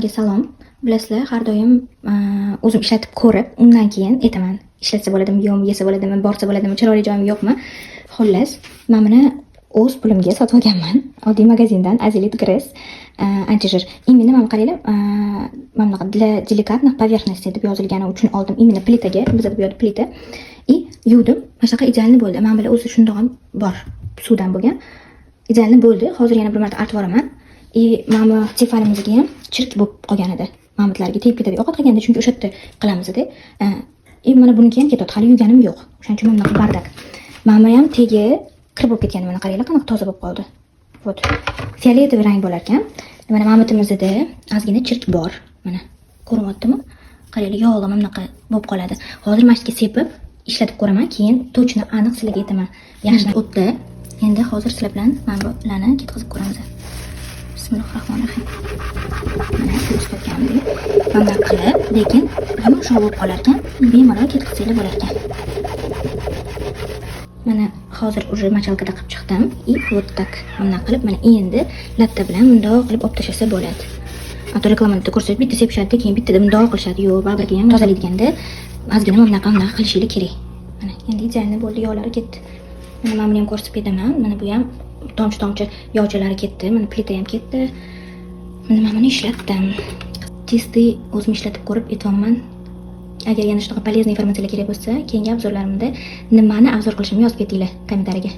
Salom. Bilasizlar, har doim o'zim ishlatib ko'rib, undan keyin aytaman. Ishlatsa bo'ladimi, yo'qmi, yesa bo'ladimi, borsa bo'ladimi, chiroyli joyimi, yo'qmi. Xullas, men buni o'z pulimga sotib olganman. Oddiy magazindan Azelit Grace антижир. Именно mana qaranglar, mana bunaqa "для деликатных поверхностей" deb yozilgani uchun oldim. Именно plitaga, bizada bu yerda plita. И yuvdim. Mana shunaqa идеальный bo'ldi. Mana bular o'zi shundoq ham bor. Suvdan bo'lgan. Идеальный bo'ldi. Hozir yana bir marta artib yuboraman. И mana bu Tefalimizga ham chirk bo'lib qolgan edi. Mamitlarga tegib ketadi. Ovqat qilganda, chunki o'sha yerda qilamiz-da. И mana buniki ham ketadi. Hali yuvganim yo'q. O'shaning uchun mana bunaqa бардак. Mana bu ham tegi kir bo'lib ketgan. Mana qaranglar, qanaqa toza bo'lib qoldi. Вот. Фиолетовый rang bo'lar ekan. Mana mamitimizda ozgina chirk bor. Mana ko'rinyaptimi? Qaranglar, yog'li mana bunaqa bo'lib qoladi. Hozir mana shu yerga sepib ishlatib ko'raman, keyin точно aniq sizlarga aytaman. Yaxshi o'tdi. Endi hozir sizlar bilan mana bularni ketkazib ko'ramiz. Bismillahirrohmanirrohim. Mana ko'rsatganimdek, mana bunaqa qilib, lekin yumshoq bo'lib qolar ekan, bemalol ketkazsanglar bo'lar ekan. Mana hozir уже мочалка da qilib chiqdim. И вот так bunaqa qilib, mana endi latta bilan bundoq qilib olib tashlasa bo'ladi. А то reklamada ko'rsatib bitta sepishadi, keyin bittada bundoq qilishadi. Yo'q, baribir ham tozalaydiganda ozgina mana bunaqa bunaqa qilishinglar kerak. Mana endi идеальный bo'ldi, yog'lari ketdi. Mana buni ham ko'rsatib ketaman. Mana bu ham tomchi-tomchi yog'chalari ketdi. Mana plita ham ketdi. Mana buni ishlatdim. Чистый o'zim ishlatib ko'rib aytyapman. Agar yana shunaqa полезный informatsiyalar kerak bo'lsa, keyingi обзор larimda nimani обзор qilishimni yozib ketinglar kommentariyaga.